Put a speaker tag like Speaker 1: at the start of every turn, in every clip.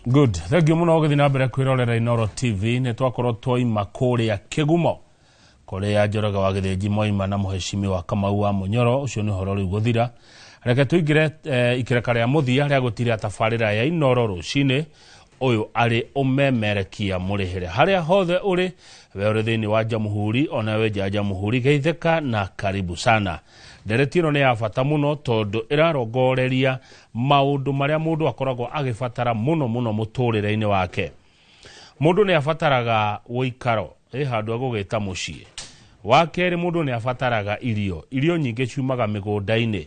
Speaker 1: Good, thank you muno ũgĩthiĩ na mbere kwĩrorera Inooro TV. Nĩ twakorwo twoima kũrĩa Kĩgumo, kũrĩa Njoroge wa Gĩthĩnji moima na mũhecimiwa Kamau wa Mũnyoro. Ũcio nĩ ũhoro rĩu gũthira. Reke tũingĩre ikĩreka rĩa mũthia rĩa gũtiria tabarĩra ya Inooro rũcinĩ. Ũyũ arĩ ũmemerekia mũrĩhĩre harĩa hothe ũrĩ, we ũrĩ thĩinĩ wa Jamhuri ona we nja ya Jamhuri, geithĩka na karibu sana. Ndereti ĩno nĩ ya bata mũno tondũ ĩrarongoreria maũndũ marĩa mũndũ akoragwo agĩbatara mũno mũno mũtũrĩre-inĩ wake. Mũndũ nĩ abataraga ũikaro, ĩ handũ agũgĩta mũciĩ. Wa kerĩ, mũndũ nĩ abataraga irio. Irio nyingĩ ciumaga mĩgũnda-inĩ.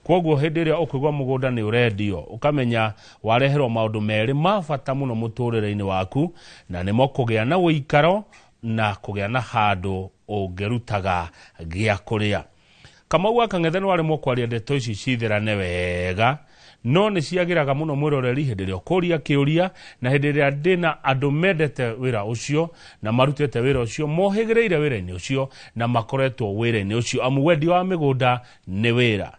Speaker 1: Kwoguo hĩndĩ ĩrĩa ũkũigua mũgũnda nĩ ũrendio, ũkamenya wareherwo maũndũ merĩ ma bata mũno mũtũrĩre-inĩ waku, na nĩmo kũgĩa na ũikaro na kũgĩa na handũ ũngĩrutaga gĩa kũrĩa. Kamau wa Kang'ethe no aremwo kwaria ndeto ici citherane wega, no nĩ ciagĩraga mũno mwĩroreri hĩndĩ ĩrĩa ũkũria kĩũria, na hĩndĩ ĩrĩa ndĩna andũ mendete wĩra ũcio na marutĩte wĩra ũcio, mohĩgĩrĩire wĩra-inĩ ũcio na makoretwo wĩra-inĩ ũcio, amu wendia wa mĩgũnda nĩ wĩra.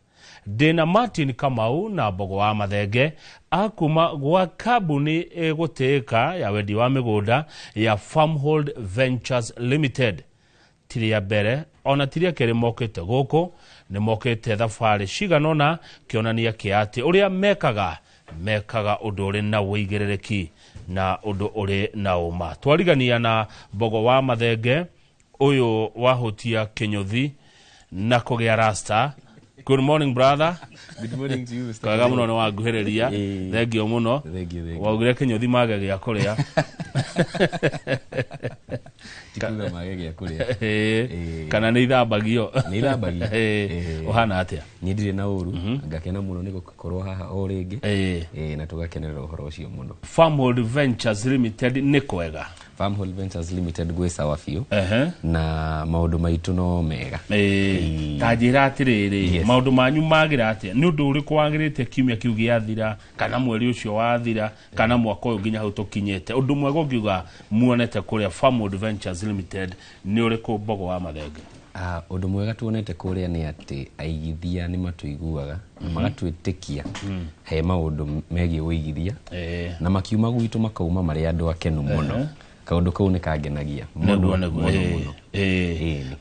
Speaker 1: Ndĩna Martin Kamau na Mbogo wa Mathenge a kuma gwa kambuni ĩgũtĩĩka ya wendia wa mĩgũnda ya Farmhold Ventures Limited. Ti rĩa mbere ona ti rĩa kerĩ mokĩte gũkũ, nĩ mokĩte thabarĩ cigana ũna, kĩonania kĩa atĩ ũrĩa mekaga, mekaga ũndũ ũrĩ na ũigĩrĩrĩki na ũndũ ũrĩ na ũma. Twarigania na Mbogo wa Mathenge ũyũ wahutia kĩnyũthi na kũgĩa rasta. Good morning, brother.
Speaker 2: Good morning to you, Mr.
Speaker 1: Kwega mũno nĩ wanguhĩrĩria. Thank you mũno.
Speaker 2: Thank you, thank you.
Speaker 1: Waugire kĩnyũthi mage gĩa kũrĩa.
Speaker 2: Tikuga mage gĩa kũrĩa.
Speaker 1: Kana nĩ ithambagio?
Speaker 2: Nĩ ithambagio.
Speaker 1: Ũhana atĩa?
Speaker 2: Niĩ ndirĩ na ũru, ngakena mũno nĩ gũkorwo haha o rĩngĩ. Na tũgakenerera ũhoro ũcio mũno.
Speaker 1: Farmhold Ventures Limited nĩ kwega?
Speaker 2: Farmhold Ventures Limited gwĩ sawa biũ. Na maũndũ maitũ no mega.
Speaker 1: Ta njĩra atĩrĩrĩ, maũndũ manyu magĩra atĩa? Nĩ ũndũ ũrĩkũ wagĩrĩte kiumia kĩu gĩathira, kana mweri ũcio wathira, kana mwaka ũyũ nginya hau tũkinyĩte? Ũndũ mwega ũngiuga muonete kũrĩa Farmhold Ventures Limited nĩ ũrĩkũ, Mbogo wa Mathenge?
Speaker 2: Ũndũ mwega tuonete kũrĩa nĩ atĩ aigithia nĩ matũiguaga na magatwĩtĩkia he maũndũ megiĩ ũigithia, na makiuma gwitũ makauma marĩ andũ akenu mũno. Kaũndũ kau nĩ kangenagia mũno,
Speaker 1: Nĩguo.
Speaker 2: mũno, mũno.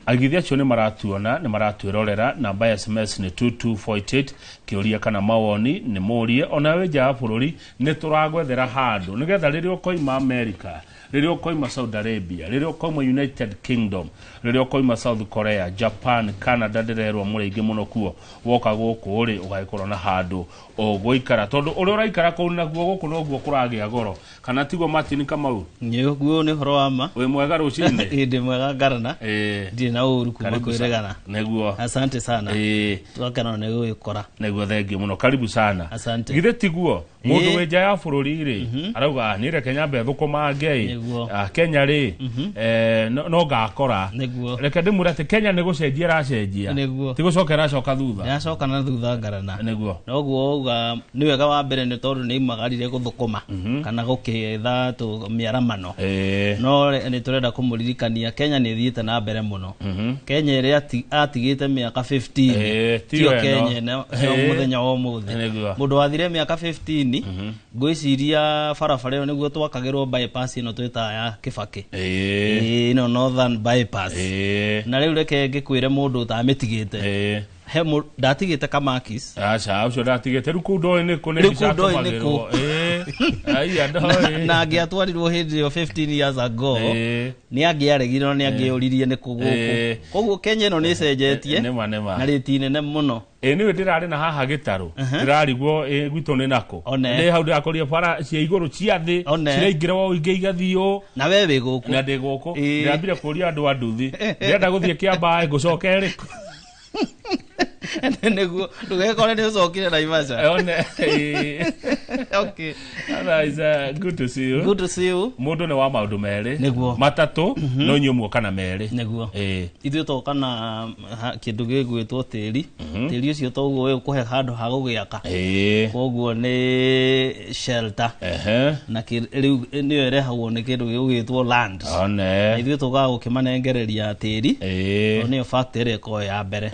Speaker 1: Aigithia acio nĩ maratuona, nĩ maratwĩrorera. Namba ya SMS nĩ 2248. Kĩũria kana mawoni nĩ mũrie. Ona wĩ nja ya bũrũri nĩ tũragwethera handũ nĩgetha rĩrĩa ũkoima America, rĩrĩa ũkoima Saudi Arabia, rĩrĩa ũkoima United Kingdom, rĩrĩa ũkoima South Korea, Japan, Canada, ndĩrerwo mũrĩ aingĩ mũno kuo, woka gũkũ rĩ ũgagĩkorwo na handũ ũgũikara, tondũ ũrĩa ũraikara kũu naguo gũkũ noguo kũragĩa goro, kana tiguo, Martin Kamau?
Speaker 3: Nĩguo, nĩ ũhoro wa ma.
Speaker 1: Wĩ mwega rũcinĩ?
Speaker 3: Ĩ, ndĩ mwega ngarana. Ndirĩ na ũru kuma
Speaker 1: Karibu sana.
Speaker 3: kwĩregana.
Speaker 1: Nĩguo.
Speaker 3: Asante sana. Twakena nĩ gũgĩkora.
Speaker 1: Nĩguo, thengiũ mũno, karibu sana.
Speaker 3: Asante.
Speaker 1: Githĩ tiguo mũndũ wĩ nja ya bũrũri rĩ arauga, "Ah, niĩ reke nyambe thũkũmange ĩ." Ah, Kenya rĩ, no ngakora. Reke ndĩmwĩre atĩ Kenya nĩ gũcenjia ĩracenjia. Ti gũcoka ĩracoka thutha.
Speaker 3: Nĩracoka na thutha ngarana. Noguo wauga nĩ wega. Wa mbere nĩ tondũ nĩ imagarire gũthũkũma kana gũkĩetha mĩaramano, no nĩ tũrenda kũmũririkania Kenya nĩ ĩthiĩte na mbere mũno. Kenya ĩrĩa atigĩte mĩaka 15
Speaker 1: tiyo
Speaker 3: tiyo
Speaker 1: ĩno.
Speaker 3: Kenya ĩno ya mũthenya wa ũmũthĩ. Mũndũ wathire mĩaka 15, ngwĩciria barabara ĩyo nĩguo twakagĩrwo bypass ĩno twĩtaga ya Kĩbakĩ. Ĩno Northern Bypass. Na rĩu reke ngĩkwĩre mũndũ ũtamĩtigĩte, he ndatigĩte Kamakis.
Speaker 1: Aca, ũcio ndatigĩte rĩu kũu ndoĩ nĩkũ nĩ
Speaker 3: Rĩu
Speaker 1: mbica
Speaker 3: kũu ndoĩ nĩkũ.
Speaker 1: atũmagĩrwo. Aiya, ndoĩ.
Speaker 3: Na angĩatwarirwo hĩndĩ ĩyo 15 years ago, nĩ angĩaregire na nĩ angĩũririe nĩkũ gũkũ. Koguo Kenya ĩno nĩ ĩcenjetie
Speaker 1: Nĩma, nĩma.
Speaker 3: na rĩti nene mũno.
Speaker 1: Ĩ nĩwe ndĩrarĩ na haha gĩtarũ, ndĩrarigwo ĩ gwitũ nĩ nakũ.
Speaker 3: One.
Speaker 1: Ndĩ hau ndĩrakorire bara cia igũrũ cia thĩ
Speaker 3: One.
Speaker 1: ciraingĩra o ingĩ igathiĩ ũũ.
Speaker 3: Na we wĩ gũkũ.
Speaker 1: Na ndĩ gũkũ. Ndĩrambire kũria andũ a nduthi, ndĩrenda gũthiĩ Kĩambaa, ngũcoka ĩrĩkũ?
Speaker 3: Nĩguo ndũgekore nĩ ũcokire Naivasha.
Speaker 1: One.
Speaker 3: Okay.
Speaker 1: Otherwise, good to see you.
Speaker 3: Good to see you.
Speaker 1: Mũndũ nĩ wa maũndũ merĩ.
Speaker 3: Nĩguo.
Speaker 1: Matatũ, no inyuĩ muoka na merĩ.
Speaker 3: Nĩguo. Ithuĩ toka na kĩndũ gĩgwĩtwo tĩri. Tĩri ũcio toguo ũkũhe handũ ha gũgĩaka. Koguo nĩ shelter. Na rĩu nĩyo ĩrehagwo nĩ kĩndũ gĩgwĩtwo land.
Speaker 1: One.
Speaker 3: Na ithuĩ tũkaga gũkĩmanengereria tĩri, tondũ nĩyo fact ĩrĩa ĩkoragwo ya mbere.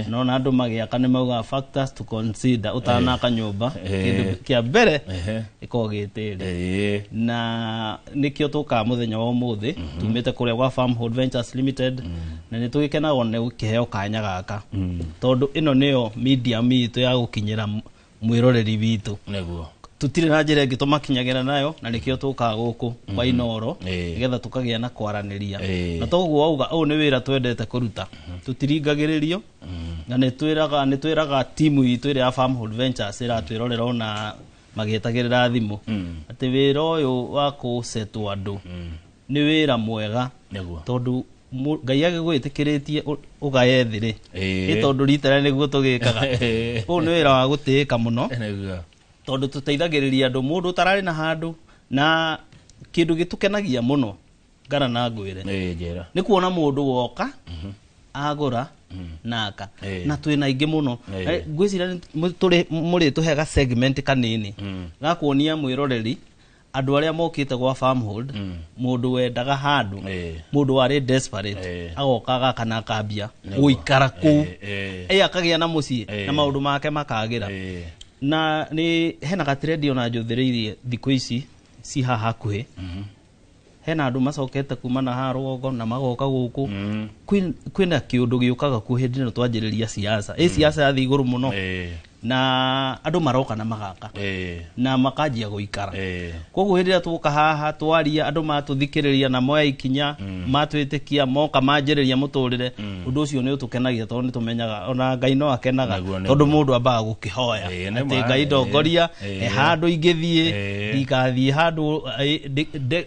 Speaker 3: No na andũ Andũ magĩaka nĩ maugaga factors to consider ũtanaka nyũmba, kĩndũ kĩa mbere ĩkoragwo gĩ tĩri. Na nĩkĩo tũkaga mũthenya wa ũmũthĩ tumĩte kũrĩa gwa Farmhold Ventures Limited, na nĩ tũgĩkenagwo nĩ gũkĩheo kanya gaka tondũ ĩno nĩyo medium itũ ya gũkinyĩra mwĩroreri witũ.
Speaker 1: Nĩguo.
Speaker 3: Tutirĩ na njĩra ĩngĩ tũmakinyagĩra nayo, na nĩkĩo tũkaga gũkũ kwa Inooro nĩgetha tũkagĩa na kwaranĩria. Na toguo wauga, ũyũ nĩ wĩra twendete kũruta, tũtiringagĩrĩrio, na nĩ twĩraga timu itũ ĩrĩa ya Farmhold Ventures ĩratwĩrorera ona magĩetagĩrĩra thimũ atĩ wĩra ũyũ wa kũcetwo andũ nĩ wĩra mwega.
Speaker 1: Nĩguo.
Speaker 3: Tondũ Ngai agĩgwĩtĩkĩrĩtie ũgaye thĩ rĩ, ĩ tondũ rita rĩrĩa nĩguo tũgĩkaga. Ũyũ nĩ wĩra wa gũtĩĩka mũno.
Speaker 1: Nĩguo.
Speaker 3: Tondũ tũteithagĩrĩria andũ, mũndũ ũtararĩ na handũ, na kĩndũ gĩtũkenagia mũno ngara na ngwĩre
Speaker 1: Njĩra.
Speaker 3: nĩ kuona mũndũ woka agũra naka na twĩna aingĩ mũno. Ngwĩciria mũrĩtũhe ga segment kanini ga kuonia mwĩroreri andũ arĩa mokĩte gwa Farmhold, mũndũ wendaga handũ, mũndũ warĩ desperate, agoka agaka na akambia gũikara kũu, akagĩa na mũciĩ na maũndũ make makagĩra. Na nĩ hena gatrendi ona njũthĩrĩirie thikũ ici ci haha hakuhĩ, hena andũ macokete kuma na haha rũgongo na magoka gũkũ. Kwĩna kĩũndũ gĩũkaga kuo hĩndĩ ĩno twanjĩrĩria siasa, siasa yathiĩ igũrũ mũno, na andũ maroka na magaka na makanjia gũikara. Koguo hĩndĩ ĩrĩa tũka haha twaria, andũ matũthikĩrĩria na moya ikinya, matwĩtĩkia, moka manjĩrĩria mũtũrĩre, ũndũ ũcio nĩ ũtũkenagia tondũ nĩ tũmenyaga ona Ngai no akenaga, tondũ mũndũ ambaga gũkĩhoya atĩ Ngai ndongoria, he handũ ingĩthiĩ, ndikathiĩ handũ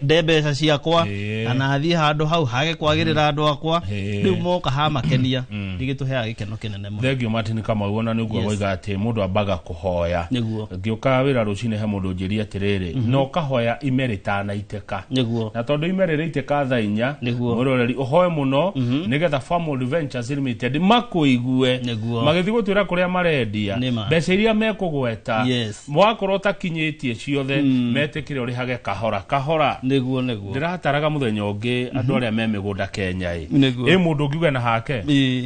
Speaker 3: nde mbeca ciakwa, kana thiĩ handũ hau hage kwagĩrĩra andũ akwa. Rĩu moka hamakenia, nĩ gĩtũheaga gĩkeno kĩnene mũno.
Speaker 1: Thengiũ Martin Kamau, ona nĩguo woiga atĩ mũndũ ambaga kũhoya.
Speaker 3: Nĩguo.
Speaker 1: Ngĩũka wĩra rũcinĩ he mũndũ ũnjĩrie atĩrĩrĩ, na ũkahoya ime rĩtanaitĩka.
Speaker 3: Nĩguo.
Speaker 1: Na tondũ ime rĩraitĩka thaa inya,
Speaker 3: Nĩguo.
Speaker 1: mwĩroreri ũhoe mũno nĩgetha Farmhold Ventures Limited makũigue.
Speaker 3: Nĩguo.
Speaker 1: Magĩthiĩ gũtwĩra kũrĩa marendia,
Speaker 3: Nĩma.
Speaker 1: mbeca iria mekũgweta, mwakorwo ũtakinyĩtie ciothe, metĩkĩre ũrĩhage kahora kahora.
Speaker 3: Nĩguo, nĩguo.
Speaker 1: Ndĩrataraga mũthenya ũngĩ andũ arĩa me mĩgũnda Kenya ĩ.
Speaker 3: Nĩguo.
Speaker 1: Ĩ mũndũ ũngiuga na hake,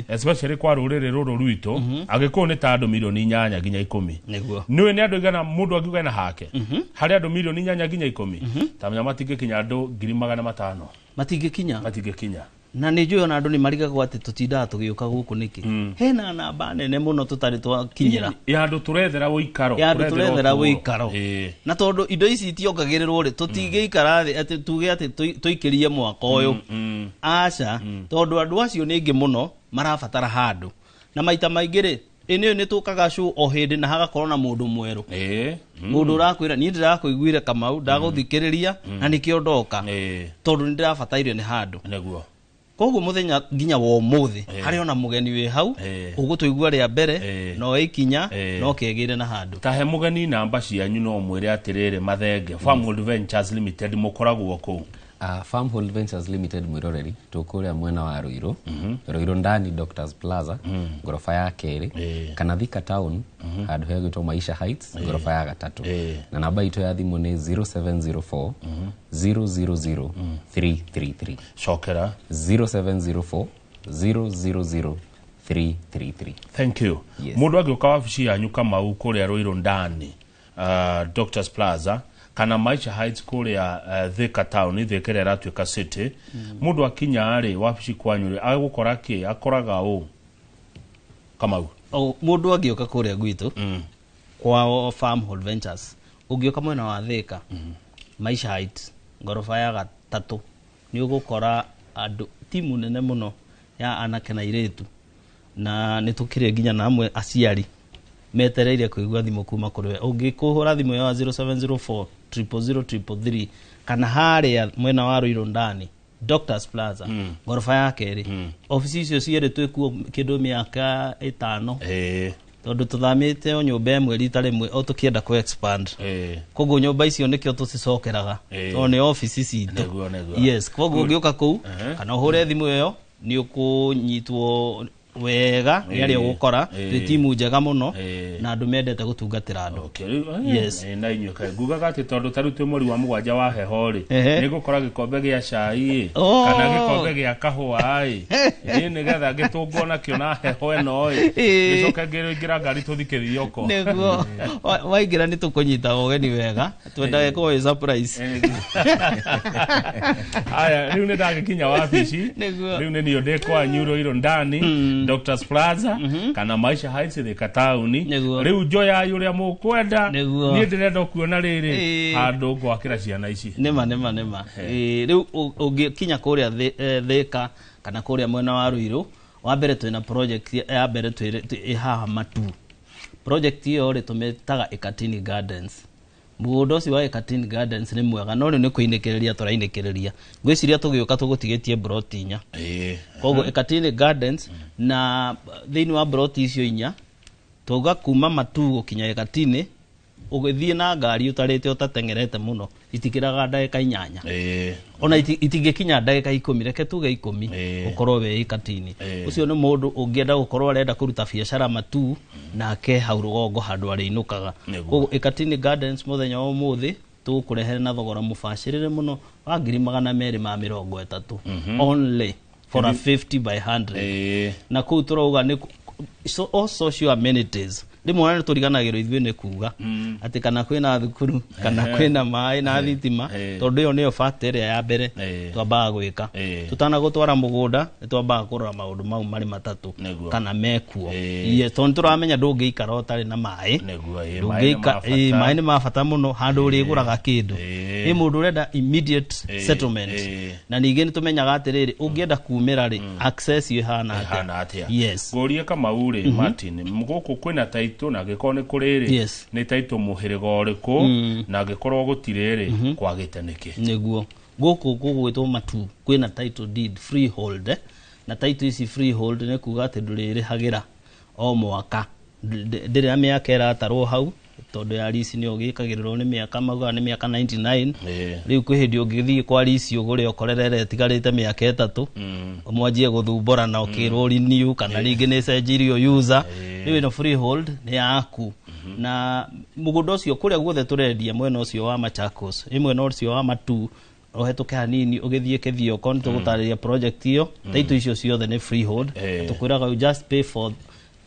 Speaker 1: especially kwa rũrĩrĩ rũrũ rwitũ, Agĩkũyũ nĩ ta andũ milioni 8 nginya 10.
Speaker 3: Nĩguo.
Speaker 1: Nĩũĩ nĩ andũ igana mũndũ angiuga na hake, harĩ andũ milioni 8 nginya 10, ta menya matingĩkinya andũ 500,000.
Speaker 3: Matingĩkinya.
Speaker 1: Matingĩkinya.
Speaker 3: Na nĩ njũĩ ona andũ nĩ marigagwo atĩ tũtindaga tũgĩũka gũkũ nĩkĩ. Hena namba nene mũno tũtarĩ twakinyĩra.
Speaker 1: Ya andũ tũrethera ũikaro.
Speaker 3: Ya andũ tũrethera ũikaro. Na tondũ indo ici itiongagĩrĩrwo rĩ, tũtingĩikara thĩ atĩ tuge atĩ tũikĩrie mwaka ũyũ. Aca, tondũ andũ acio nĩ aingĩ mũno marabatara handũ. Na maita maingĩ rĩ, ĩ nĩ tũkaga show o hĩndĩ na hagakorwo na mũndũ mwerũ. Mũndũ ũrakwĩra niĩ ndĩrakũiguire Kamau, ndagũthikĩrĩria na nĩkĩo ndoka. Tondũ nĩ ndĩrabatairio nĩ handũ.
Speaker 1: Nĩguo.
Speaker 3: Koguo mũthenya nginya wa ũmũthĩ, harĩ ona mũgeni wĩ hau, ũgũtũigua rĩa mbere, no ikinya, no kegĩre na handũ.
Speaker 1: Ta he mũgeni namba cianyu no mwĩre atĩrĩrĩ mathenge, Farmhold Ventures Limited mũkoragwo kũu.
Speaker 2: Farmhold Ventures Limited mwĩroreri, tũkũrĩa mwena wa Ruiru, Ruiru ndani Doctors Plaza, ngoroba ya kerĩ, kana Thika Town, handũ hegwĩtwo Maisha Heights, ngoroba ya gatatũ. Na namba itũ ya thimũ nĩ 0704 000 333.
Speaker 1: Cokera.
Speaker 2: 0704 000 333.
Speaker 1: Thank you.
Speaker 2: Yes.
Speaker 1: Mũndũ angĩũka wabici yanyu Kamau kũrĩa Ruiru ndani, Doctors Plaza, kana Maisha Heights kũrĩa Thika Town, Thika ĩrĩa ĩratuĩka city, mũndũ akinya rĩ wabici kwanyu rĩ, agũkora kĩ? Akoraga ũ? Kamau.
Speaker 3: Mũndũ angĩũka kũrĩa gwitũ, kwa Farmhold Ventures, ũngĩũka mwena wa Thika, Maisha Heights, ngoroba ya gatatũ, nĩ ũgũkora andũ timu nene mũno ya anake na airĩtu, na nĩ tũkĩrĩ nginya na amwe aciari metereire kũigua thimũ kuma kũrĩ we. Ũngĩkũhũra thimũ ya 0704 000 333 kana harĩa mwena wa Ruiru ndani Doctors Plaza, ngoroba ya kerĩ, obici icio cierĩ twĩkuo kĩndũ mĩaka 5. Tondũ tũthamĩte o nyũmba ĩmwe rita rĩmwe o tũkĩenda kũ expand. Koguo nyũmba icio nĩkĩo tũcicokeraga, tondũ nĩ obici citũ.
Speaker 1: Nĩguo, nĩguo.
Speaker 3: Yes, koguo ũngĩũka kũu kana ũhũre thimũ ĩyo nĩ ũkũnyitwo Wega nĩ arĩa ũgũkora twĩ timu njega mũno na andũ mendete gũtungatĩra andũ.
Speaker 1: Yes. Na inyuĩ kaĩ ngugaga atĩ tondũ ta rĩu twĩ mweri wa 7 wa heho rĩ, nĩ ngũkora gĩkombe gĩa cai kana gĩkombe gĩa kahũa ĩ, nĩgetha ngĩtũngwo nakĩo na heho ĩno ĩ, gĩcoke ngĩingĩra ngari tũthiĩ Kĩthioko.
Speaker 3: Nĩguo waingĩra nĩ tũkũnyita ũgeni wega, twendaga ĩkorwo ĩ surprise.
Speaker 1: Aya, rĩu nĩ ndagĩkinya wabici, rĩu nĩ niĩ ndĩ kwanyu Ruiru ndani Doctors Plaza kana Maisha Heights Thika taũni. Rĩu njoyai ũrĩa mũkwenda, niĩ ndĩrenda kuona rĩrĩ handũ ngwakĩra ciana ici.
Speaker 3: Nĩma nĩma nĩma. Rĩu ũngĩkinya kũrĩa Thika kana kũrĩa mwena wa Ruiru, wa mbere twĩna project ya mbere twĩ haha Matu. Project ĩyo rĩ tũmĩtaga Ekatini Gardens. Mũgũnda ũcio wa Ekatini Gardens nĩ mwega, no rĩu nĩ kũinĩkĩrĩria tũrainĩkĩrĩria. Ngwĩciria tũgĩũka tũgũtigĩtie broti 4. Koguo Ekatini Gardens na thĩinĩ wa broti icio 4 twauga kuma Matu gũkinya Ekatini ũgĩthiĩ na ngari ũtarĩte ũtateng'erete mũno itikĩraga ndagĩka 8. Ona itingĩkinya ndagĩka 10, reke tuge 10 ũkorwo wĩ Ekatini. Ũcio nĩ mũndũ ũngĩenda gũkorwo arenda kũruta biacara Matu nake hau rũgongo handũ arĩinũkaga. Koguo Ekatini Gardens mũthenya wa ũmũthĩ tũgũkũrehere na thogora mũbacĩrĩre mũno wa 230,000 only for a 50 by 100. Na kũu tũrauga nĩ all social amenities. Rĩmwe nĩ tũriganagĩrwo ithuĩ nĩ kuga atĩ kana kwĩna thukuru kana kwĩna maĩ na thitima, tondũ ĩyo nĩyo fact ĩrĩa ya mbere twambaga gwĩka. Tũtanagũtwara mũgũnda nĩ twambaga kũrora maũndũ mau marĩ matatũ kana mekuo. Tondũ tũramenya ndũngĩikara ũtarĩ na maĩ. Maĩ nĩ ma bata mũno handũ ũrĩgũraga kĩndũ. Ĩ mũndũ ũrenda immediate settlement. Na ningĩ nĩ tũmenyaga atĩrĩrĩ, ũngĩenda kumĩra rĩ, access ĩhana atĩa? Yes.
Speaker 1: Ngũrie Kamau rĩ, Martin, gũkũ kwĩna taitũ na angĩkorwo nĩ kũrĩ rĩ, nĩ taitũ mũhĩrĩga ũrĩkũ, na angĩkorwo gũtirĩ rĩ, kwagĩte nĩkĩ?
Speaker 3: Nĩguo gũkũ gũgwĩtwo Matu kwĩna title deed freehold, na title ici freehold nĩ kuga atĩ ndũrĩrĩhagĩra o mwaka, ndĩrĩ na mĩaka ĩratarwo hau, tondũ ya lease nĩ ũgĩkagĩrĩrwo nĩ mĩaka, maugaga nĩ mĩaka 99. Rĩu kwĩ hĩndĩ ũngĩthiĩ kwa lease ũgũre ũkorerere ĩtigarĩte mĩaka 3, mwanjie gũthumbũra na ũkĩrwo renew kana rĩngĩ nĩ ĩcenjirio user. Rĩu ĩno freehold nĩ yaku. Na mũgũnda ũcio kũrĩa guothe tũrendia mwena ũcio wa Machakos, ĩ mwena ũcio wa Matu ũhetũke hanini ũgĩthiĩ Kĩthioko, nĩ tũgũtarĩria project ĩyo. Taitũ icio ciothe nĩ freehold. Tũkwĩraga you just pay for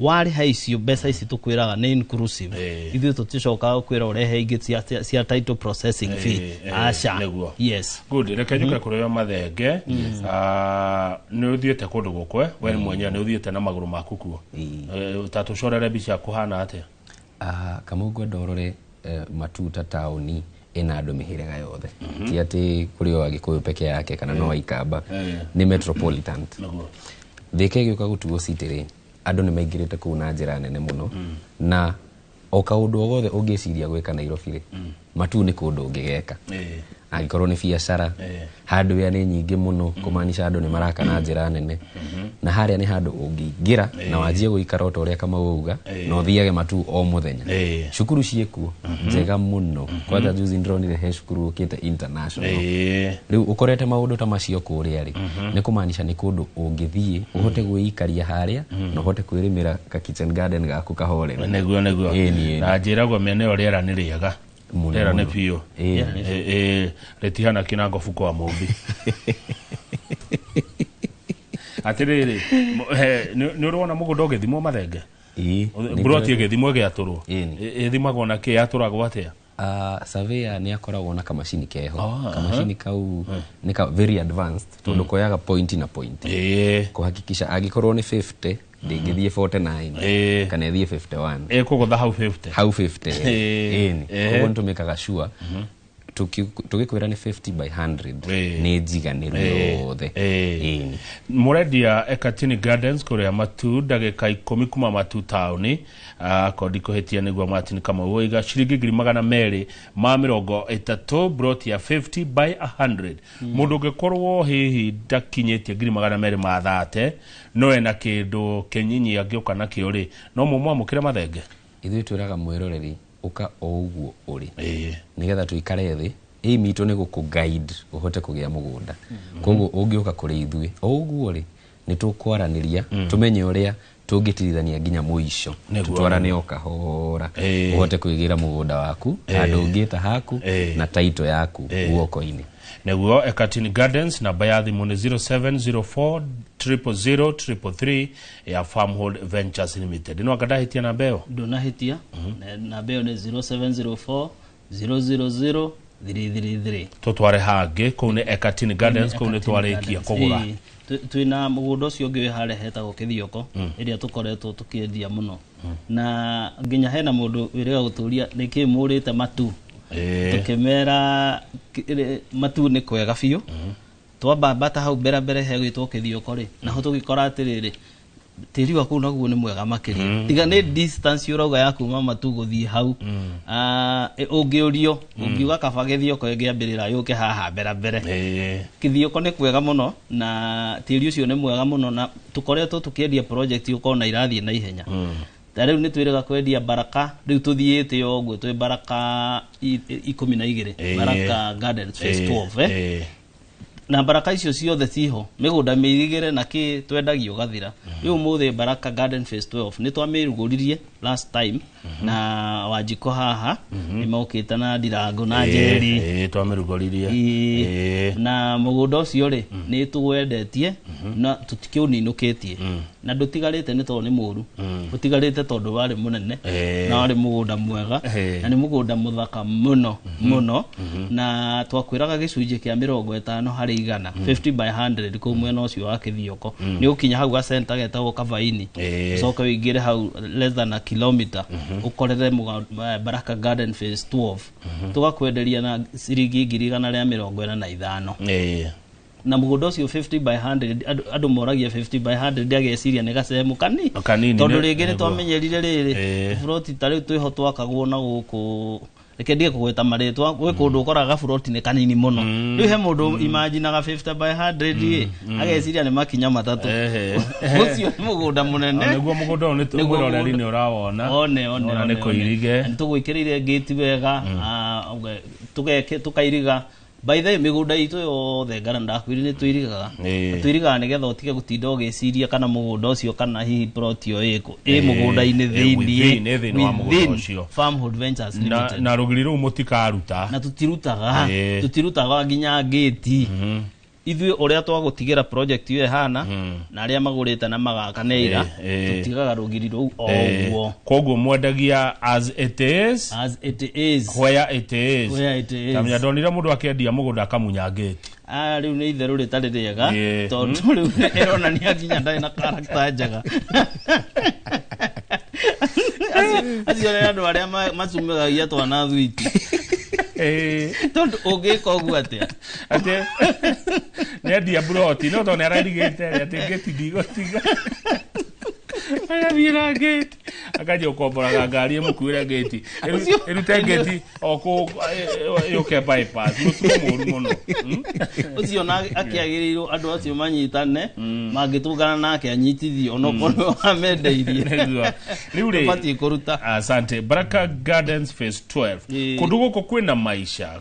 Speaker 3: warĩha icio mbeca ici tũkwĩraga nĩ inclusive. Ithuĩ tũticokaga gũkwĩra ũrehe ingĩ cia title processing fee. Aca. Yes.
Speaker 1: Good. Reke njũke kũrĩ we Mathenge. Nĩ ũthiĩte kũndũ gũkwe, we mwenyewe nĩ ũthiĩte na magũrũ maku kuo. Ta tũcorere mbica kũhana atĩa?
Speaker 2: Kamau ngwenda ũrore Matu ta taũni ĩna andũ mĩhĩrĩga yothe. Ti atĩ kũrĩ o Agĩkũyũ peke yake kana no Aikamba. Nĩ metropolitan. Thika ĩgĩũka gũtuo city rĩ, andũ nĩ maingĩrĩte kũu na njĩra nene mũno, na o kaũndũ o gothe ũngĩciria gwĩka Nairobi rĩ, Matu nĩ kũndũ ũngĩgeka. Angĩkorwo nĩ biacara, hardware nĩ nyingĩ mũno, kũmaanisha andũ nĩ maraka na njĩra nene. Na harĩa nĩ handũ ũngĩingĩra na wanjie gũikara o ta ũrĩa Kamau auga, na ũthiage Matu o mũthenya. Cukuru ciĩkuo njega mũno. Kwanja juzi ndĩronire he cukuru ũkĩte international. Rĩu ũkorete maũndũ ta macio kũrĩa rĩ, nĩ kũmaanisha nĩ kũndũ ũngĩthiĩ ũhote gwĩikaria harĩa na ũhote kwĩrĩmĩra ka kitchen garden gaku kahorere.
Speaker 1: Nĩguo nĩguo. Na njĩragwo mĩena ĩyo rĩera nĩ rĩega. Rĩera nĩ biũ. Rĩtihana kĩnango buko wa mũmbi. Atĩrĩrĩ, nĩ ũrona mũgũnda ũgĩthimwo Mathenge? Broti ĩgĩthimwo ĩgĩatũrwo. Ĩthimagwo na kĩ? Yatũragwo atĩa?
Speaker 2: Surveyor nĩ akoragwo na kamacini keho. Kamacini kau nĩ ka very advanced tondũ koyaga point na point. Kũhakikisha angĩkorwo nĩ 50 ndĩngĩthiĩ 49 kana ĩthiĩ 51.
Speaker 1: Ĩkũgũtha hau 50.
Speaker 2: Hau 50. Ĩni. Koguo nĩtũmĩkaga sure tũgĩkwĩra nĩ 50 by 100 nĩ njiganĩru yothe. Ĩni.
Speaker 1: Mũrendia Ekatini Gardens kũrĩa Matu, ndagĩka 10 kuma Matu taũni. Kodi kũhĩtia nĩguo Martin Kamau oiga ciringi 230,000 broti ya 50 by 100. Mũndũ ũngĩkorwo hihi ndakinyĩtie 230,000 no ena kĩndũ kĩnyinyi angĩũka nakĩo rĩ, no mũmwamũkĩre Mathenge?
Speaker 2: Ithuĩ twĩraga mwĩroreri ũka o ũguo ũrĩ, nĩgetha tũikare thĩ. Aim itũ nĩ gũkũ guide ũhote kũgĩa mũgũnda. Koguo ũngĩũka kũrĩ ithuĩ o ũguo rĩ, Nĩ tũkwaranĩria tũmenye ũrĩa tũngĩtirithania nginya mũico, tutwarane o kahora ũhote kwĩgĩra mũgũnda waku handũ ũngĩta haku na taito yaku guoko-inĩ.
Speaker 1: Nĩguo Ekatini Gardens, namba ya thimũ nĩ 0704 000 333 ya Farmhold Ventures Limited. No akadahitia namba ĩyo?
Speaker 3: Ndũnahĩtia, namba ĩyo nĩ 0704 000 333.
Speaker 1: Tũtware hangĩ kũu nĩ Ekatini Gardens, kũu nĩ twarĩkia kũgũra.
Speaker 3: Twĩna mũgũnda ũcio ũngĩ wĩ harĩa hetagwo Kĩthioko, ĩrĩa tũkoretwo tũkĩendia mũno, na nginya hena mũndũ wĩrĩga gũtũria nĩkĩ mũrĩte matu, tũkĩmera matu nĩ kwega biũ. Twambambata hau mbere mbere hegwĩtwo Kĩthioko rĩ, naho tũgĩkora atĩrĩrĩ, tĩri wa kũu naguo nĩ mwega makĩria, tiga nĩ distance ũrauga ya kuma matu gũthiĩ hau. Ũngĩũrio ũngiuga kaba Gĩthioko ĩngĩambĩrĩra yũke haha mbere mbere. Kĩthioko nĩ kwega mũno na tĩri ũcio nĩ mwega mũno, na tũkoretwo tũkĩendia project ũkona irathiĩ na ihenya. Ta rĩu nĩ twĩrĩga kwendia Baraka, rĩu tũthiĩte o ũguo twĩ Baraka 12, Baraka Gardens phase 12, na Baraka icio ciothe ciho mĩgũnda mĩirigĩre na kĩ twendagia ũgathira. Rĩu ũmũthĩ Baraka Garden phase 12 nĩ twamĩrugũririe last time, na Wanjikũ haha nĩ mokĩte na Ndirango na Njeri,
Speaker 1: twamĩrugũririe.
Speaker 3: Na mũgũnda ũcio rĩ nĩ tũwendetie na tũtikĩũninũkĩtie, na ndũtigarĩte nĩ tondũ nĩ mũru, ũtigarĩte tondũ warĩ mũnene na warĩ mũgũnda mwega, na nĩ mũgũnda mũthaka mũno mũno, na twakwĩraga gĩcunjĩ kĩa 50 harĩ igana, 50 by 100 kũu mwena ũcio wa Kĩthioko. Nĩ ũkinya hau gacenta getagwo Kavaini, ũcoke ũingĩre hau less than a kilometer, ũkorere Baraka Garden phase 12, tũgakwenderia na ciringi 145,000. Na mũgũnda ũcio 50 by 100, andũ moragia 50 by 100 ageciria nĩ gacehemu kanini, tondũ rĩngĩ nĩ twamenyerire rĩrĩ buroti ta rĩu twĩho twakagwo na gũkũ, reke ndige kũgweta marĩtwa, gwĩ kũndũ ũkoraga buroti nĩ kanini mũno. Rĩu he mũndũ imaginaga 50 by 100 ageciria nĩ makinya matatũ. Ũcio nĩ mũgũnda mũnene.
Speaker 1: Nĩguo mũgũnda ũyũ nĩ mwĩroreri nĩ ũrawona.
Speaker 3: One one
Speaker 1: nĩ kũirige.
Speaker 3: Tũgwĩkĩrĩire gate wega, tũkairiga. By the way, mĩgũnda itũ yothe ngara ndakwĩrire nĩ tũirigaga. Tũirigaga nĩgetha ũtige gũtinda ũgĩciria kana mũgũnda ũcio kana hihi plot ĩyo ĩkũ ĩ mũgũnda-inĩ
Speaker 1: thĩinĩ wa mũgũnda ũcio.
Speaker 3: Farmhold Ventures Limited.
Speaker 1: Na rũgiri rũu mũtikaruta.
Speaker 3: Na tũtirutaga, tũtirutaga nginya gate. Ithuĩ ũrĩa twagũtigĩra project ĩyo ĩhana, na arĩa magũrĩte na magaka nĩ ira, tũtigaga rũgiri rũu o ũguo.
Speaker 1: Koguo mwendagia as it is,
Speaker 3: as it is,
Speaker 1: where it is,
Speaker 3: where it is.
Speaker 1: Kamenya ndonire mũndũ akĩendia mũgũnda akamunya gate.
Speaker 3: Rĩu nĩ itherũ rĩtarĩ rĩega, tondũ rĩu ĩronania nginya ndarĩ na character njega. Acio nĩ andũ arĩa macumigagia twana thwiti. Tondũ ũngĩka ũguo atĩa?
Speaker 1: Atĩ nĩendia buroti no tondũ nĩararigĩte atĩ ngĩti ndigũtiga. Agathiĩ na ngĩti akanjia gũkomboraga ngari ĩmũkuĩre ngĩti, ĩrute ngĩti o kũu yũke bypass. Mũtugo mũru mũno.
Speaker 3: Ũcio na akĩagĩrĩirwo andũ acio manyitane, mangĩtũngana nake anyitithio onokorwo amendeirie.
Speaker 1: Rĩu rĩ
Speaker 3: ũbatiĩ kũruta.
Speaker 1: Asante. Baraka Gardens phase 12. Kũndũ gũkũ kwĩna maisha,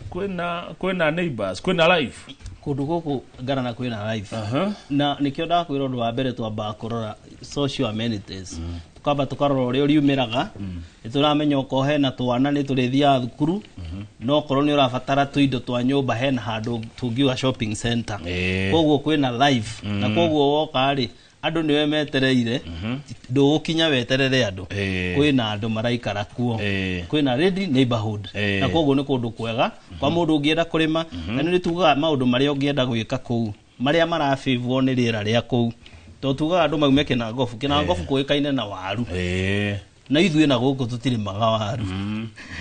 Speaker 1: kwĩna neighbors, kwĩna life.
Speaker 3: Kũndũ gũkũ ngarana kwĩna life. Na nĩkĩo ndakwĩra ũndũ wa mbere twambaga kũrora social amenities. Tukamba tukarora ũrĩa ũriumĩraga, nĩ tũramenya okorwo hena twana nĩ tũrĩthiaga thukuru, no okorwo nĩ ũrabatara tũindo twa nyũmba hena handũ tũngiuga shopping center. Koguo kwĩna life, na koguo woka rĩ andũ nĩwe metereire, ndũgũkinya weterere andũ, kwĩna andũ maraikara kuo, kwĩna ready neighborhood, na koguo nĩ kũndũ kwega kwa mũndũ ũngĩenda kũrĩma. Na nĩ tugaga maũndũ marĩa ũngĩenda gwĩka kũu, marĩa marabĩvwo nĩ rĩera rĩa kũu, tondũ tugaga andũ maume Kĩnangobu. Kĩnangobu kũĩkaine na waru, na ithuĩ na gũkũ tũtirĩmaga waru.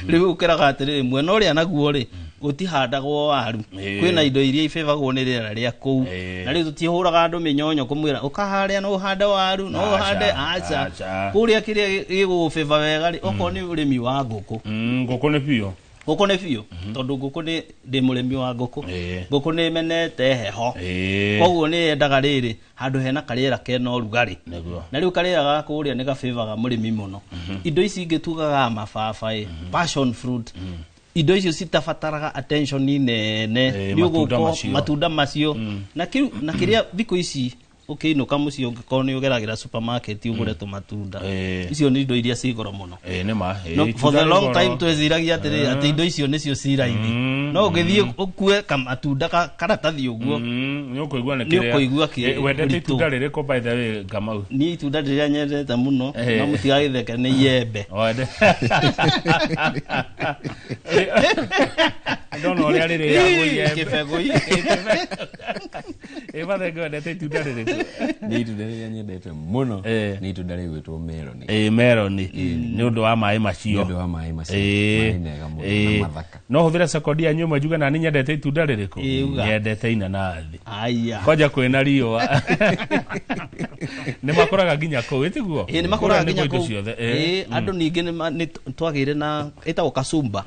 Speaker 3: Rĩu ũkĩraga atĩrĩrĩ, mwena ũrĩa naguo rĩ gũtihandagwo waru, kwĩna indo iria ibĩbagwo nĩ rĩera rĩa kũu, na rĩu tũtihũraga andũ mĩnyonyo kũmwĩra ũkaharĩa no ũhande waru, no ũhande aca. Kũrĩa kĩrĩa gĩgũgũbĩba wega rĩ, okorwo nĩ ũrĩmi wa ngũkũ.
Speaker 1: Ngũkũ nĩ biũ.
Speaker 3: Ngũkũ nĩ biũ, tondũ ngũkũ nĩ ndĩ mũrĩmi wa ngũkũ. Ngũkũ nĩ ĩmenete heho, koguo nĩ yendaga rĩrĩ handũ hena karĩera kena ũrugarĩ, na rĩu karĩera ga kũrĩa nĩ gabĩbaga mũrĩmi mũno. Indo ici ingĩ tugaga mababaĩ, passion fruit, indo icio citabataraga attention nene, nĩ ũgũkorwo matunda macio. Na kĩrĩa thikũ ici Ũkĩinũka mũciĩ ũngĩkorwo nĩ ũgeragĩra supermarket ũgũre tũmatunda, icio nĩ indo iria ci goro mũno.
Speaker 1: Nĩ ma.
Speaker 3: No, for the long time tweciragia atĩrĩrĩ, atĩ indo icio nĩcio ci raithi, no ũngĩthiĩ ũkue kamatunda karatathi ũguo,
Speaker 1: Nĩ ũkũigua nĩ
Speaker 3: nĩ ũkũigua kĩ-
Speaker 1: Wendete
Speaker 3: ũritũ.
Speaker 1: itunda rĩrĩkũ, by the way, Kamau?
Speaker 3: Niĩ itunda rĩrĩa nyendete mũno, no mũtigagĩtheke, nĩ iembe.
Speaker 1: Wende. Ndona ũrĩa rĩrĩagwo iembe.
Speaker 3: Kĩbegũ.
Speaker 1: Ĩ Mathenge, wendete itunda rĩrĩkũ?
Speaker 2: Nĩ itunda rĩrĩa nyendete mũno, nĩ itunda rĩgwĩtwo meloni.
Speaker 1: Ĩ, meroni, nĩ ũndũ wa maĩ
Speaker 2: Nĩ
Speaker 1: macio.
Speaker 2: ũndũ wa maĩ macio, maĩ mega mũno na mathaka.
Speaker 1: No hũthĩre sekondi yanyu ĩmwe njuge nani nyendete itunda rĩrĩkũ.
Speaker 3: Ĩ, uga.
Speaker 1: Nyendete inanathi.
Speaker 3: Aya.
Speaker 1: Kwanja kwĩna riũa, nĩ makũraga nginya kũu, ĩtiguo?
Speaker 3: Ĩ, nĩ makũraga nginya
Speaker 1: indo
Speaker 3: kũu.
Speaker 1: ciothe.
Speaker 3: Ĩ, andũ ningĩ nĩ twagĩire na ĩtagwo kasumba,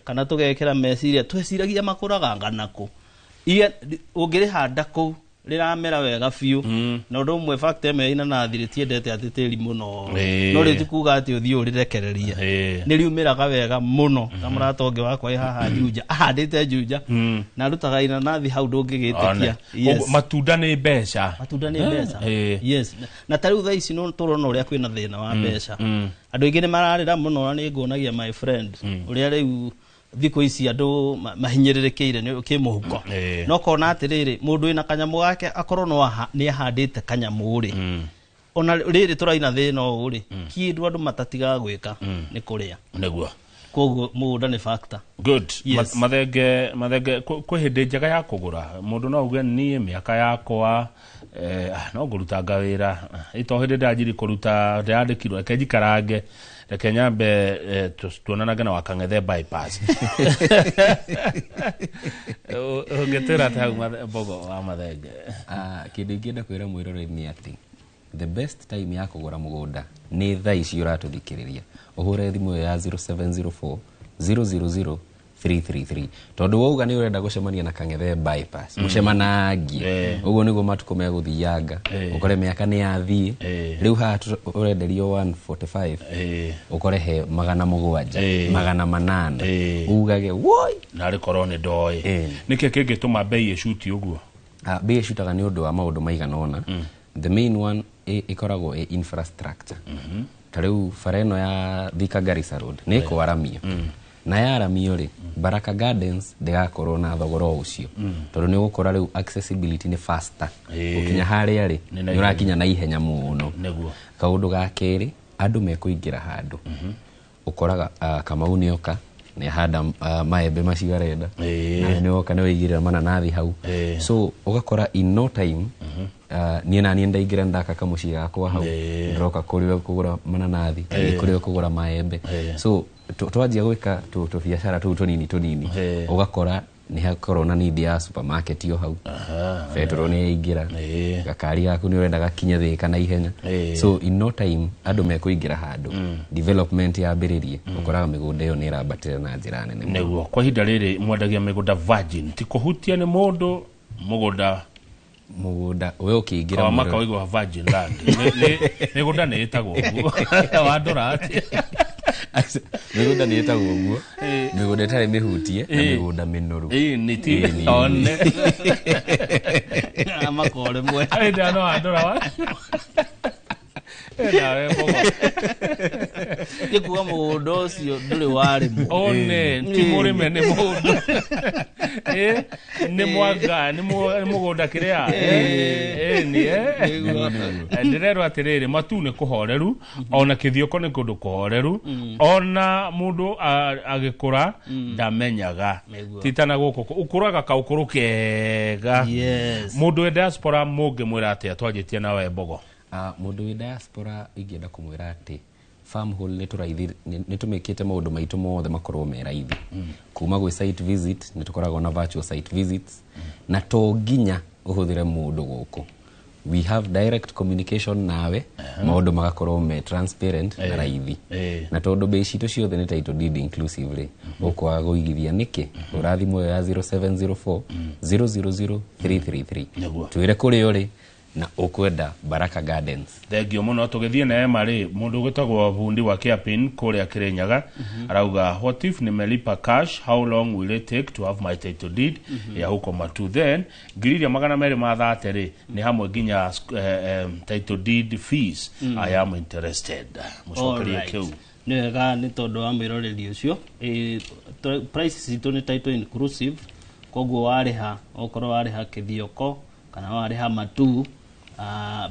Speaker 3: kana tũgekĩra meciria, tweciragia makũraga nganakũ. Iye ũngĩrĩhanda kũu rĩramera wega biũ. Na ũndũ ũmwe, fact ĩmwe ya inanathi, rĩtiendete atĩ tĩri mũno, no rĩu ti kuga atĩ ũthiĩ ũrĩrekererie, nĩ riumĩraga wega mũno. Ta mũrata ũngĩ wakwa ĩ haha Juja, ahandĩte Juja na arutaga inanathi hau ndũngĩgĩtĩkia.
Speaker 1: One. Ũguo, matunda nĩ mbeca.
Speaker 3: Matunda nĩ mbeca. Yes, na ta rĩu thaa ici no tũrona ũrĩa kwĩna thĩna wa mbeca, andũ aingĩ nĩ mararĩra mũno, na nĩ nguonagia my friend ũrĩa rĩu thikũ ici andũ mahinyĩrĩrĩkĩire nĩ kĩmũhuko. No kona atĩrĩrĩ, mũndũ wĩna kanyamũ gake akorwo no nĩ ahandĩte kanyamũ rĩ, ona rĩrĩ tũraina thĩna ũũ rĩ, kĩndũ andũ matatigaga gwĩka nĩ kũrĩa. Koguo mũgũnda nĩ factor.
Speaker 1: Good.
Speaker 3: Yes.
Speaker 1: Mathenge, Mathenge, kwĩ hĩndĩ njega ya kũgũra? Mũndũ no auge niĩ mĩaka yakwa, no ngũrutanga wĩra ito hĩndĩ ndanjiri kũruta, ndĩrandĩkirwo, reke njikarange, reke nyambe, tuonanage na Wakang'ethe bypass. Ũngĩtwĩra atĩ hau, Mbogo wa Mathenge?
Speaker 2: Ah, kĩndũ ingĩenda kwĩra mwĩroreri nĩ atĩ the best time ya kũgũra mũgũnda nĩ thaa ici ũratũthikĩrĩria. Ũhũre thimũ ĩyo ya 0704 000 333, tondũ wauga nĩ ũrenda gũcemania na Kang'ethe bypass, mũcemanangie. Ũguo nĩguo matukũ megũthianga, ũkore mĩaka nĩ yathiĩ. Rĩu haha ũrenderio 145, ũkore he 700, 800, ugage woi.
Speaker 1: Narĩ korwo nĩ ndoĩ. Nĩkĩ kĩngĩtũma mbei ĩcuti ũguo?
Speaker 2: Ah, mbei ĩcutaga nĩ ũndũ wa maũndũ maigana ũna. The main one ĩkoragwo ĩ infrastructure. Ta rĩu bara ĩno ya Thika Garissa Road nĩ ĩkwaramio, na yaramio rĩ, Baraka Gardens ndĩgakorwo na thogora o ũcio, tondũ nĩ ũgũkora rĩu accessibility nĩ faster. Gũkinya harĩa rĩ,
Speaker 1: Nĩ
Speaker 2: nĩ ũrakinya na ihenya mũno. Kaũndũ ga kerĩ, andũ mekũingĩra handũ, ũkoraga Kamau nĩoka nĩ ahanda maembe macio arenda, nawe nĩwoka nĩ waigĩrĩra mananathi hau. So ũgakora in no time, niĩ naniĩ ndaingĩra, ndaka kamũciĩ gakwa hau, ndĩroka kũrĩ we kũgũra mananathi kana kũrĩ we kũgũra maembe. So twanjia gwĩka tũbiacara tũu tũnini tũnini, ũgakora nĩ hakorwo na need ya supermarket o hau, betũrũ nĩ yaingĩra, gakari gaku nĩ ũrenda gakinye Thĩka na ihenya. So in no time andũ mekũingĩra handũ, development yambĩrĩrie, ũkoraga mĩgũnda ĩyo nĩ ĩrambatĩra na njĩra nene mũno.
Speaker 1: Nĩguo kwa ihinda rĩrĩ mwendagia mĩgũnda virgin, ti kũhutia nĩ mũndũ mũgũnda?
Speaker 2: Mũgũnda we ũkĩingĩra
Speaker 1: Kawamaka waigua virgin land. Mĩgũnda nĩ ĩtagwo ũguo, wandora atĩa?
Speaker 2: Mĩgũnda nĩ ĩtagwo ũguo, mĩgũnda ĩtarĩ mĩhutie na mĩgũnda mĩnoru.
Speaker 1: Ĩĩ, nĩ ti
Speaker 2: Ĩĩ,
Speaker 1: one.
Speaker 3: Makore mwe.
Speaker 1: Ĩ, no wandora wa. Ĩ, nawe Mbogo.
Speaker 3: Nĩ kuga mũgũnda ũcio ndũrĩ warĩmwo.
Speaker 1: One ti mũrĩme nĩ mũndũ. Ĩ, nĩ mwanga, nĩ mũgũnda kĩrĩa. Ĩ, nĩ ndĩrerwo atĩrĩrĩ, matu nĩ kũhoreru, ona kĩthioko nĩ kũndũ kũhoreru, ona mũndũ agĩkũra ndamenyaga. Titana gũkũ ũkũraga kaũkũrũ kega. Mũndũ wĩ diaspora mũngĩmwĩra atĩa? Twanjĩtie nawe, Mbogo.
Speaker 2: Ah, mũndũ wĩ diaspora ingĩenda kũmwĩra atĩ Farmhold nĩ tũraithi, nĩ tũmĩkĩte maũndũ maitũ mothe makorwo me raithi. Kuma gwĩ site visit, nĩ tũkoragwo na virtual site visits, na to nginya ũhũthĩre mũndũ gũkũ, we have direct communication nawe, maũndũ magakorwo me transparent na raithi. Na tondũ bei citũ ciothe nĩ title deed inclusive rĩ, ũkwaga kũigithia nĩkĩ? Hũra thimũ ĩyo ya 0704 000 333. Twĩre kũrĩa ũrĩ. Na ũkwenda Baraka Gardens.
Speaker 1: Thengio muno. Tũgĩthiĩ Neema rĩ, mũndũ ũgĩtagwo bundi wa Kiapin kũrĩa Kirinyaga arauga, "What if nimelipa cash? How long will it take to have my title deed ya huko Matu?" Then 230,000 rĩ, nĩ hamwe nginya title deed fees? I am interested. Mũcokerie kĩu.
Speaker 3: Nĩ wega, nĩ tondũ wa mwĩroreri ũcio. Price citũ nĩ title inclusive, koguo warĩha, okorwo warĩha Kĩthioko kana warĩha Matu,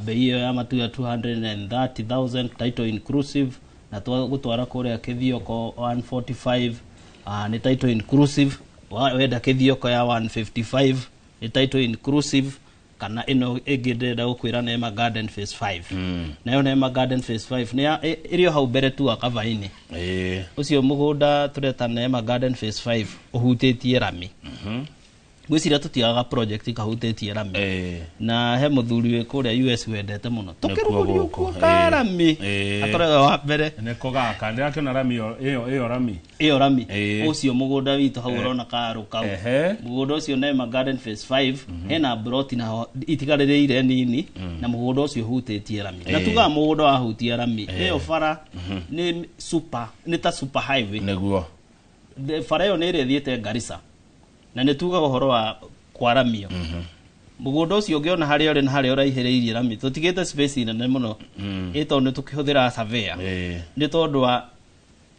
Speaker 3: bei ĩyo ya Matu ya 230,000 title inclusive, na gũtwara kũrĩa Kĩthioko 145, nĩ title inclusive. Wenda Kĩthioko ya 155 nĩ title inclusive, kana ĩno ĩngĩ ndĩrenda gũkwĩra, Neema Garden Phase 5. Nayo Neema Garden Phase 5 nĩ ĩrĩ o hau mbere tu wa Kavaini. Ũcio mũgũnda tũreta Neema Garden Phase 5 ũhutĩtie rami. Ngwĩciria tũtiagaga project kahutĩtie rami. Na he mũthuri wĩ kũrĩa US wendete mũno tũkĩrugũria
Speaker 1: gũkũ,
Speaker 3: ũguo karami akoragwo wa mbere.
Speaker 1: Nĩko gaka ndĩrakĩona rami ĩyo rami.
Speaker 3: Ĩyo rami. Ũcio mũgũnda witũ hau ũrona karũ kau. Mũgũnda ũcio Neema Garden Phase 5 hena broti naho itigarĩrĩire nini, na mũgũnda ũcio ũhutĩtie rami, na tugaga mũgũnda wahutia rami ĩyo bara nĩ super, nĩ ta super highway. Bara ĩyo nĩ ĩrĩa ĩthiĩte Garissa, na nĩ tugaga ũhoro wa kwaramio mũgũnda ũcio ũngĩona harĩa ũrĩ na harĩa ũraihĩrĩirie rami, tũtigĩte space nene mũno ĩ tondũ nĩ tũkĩhũthĩra surveyor nĩ tondũ wa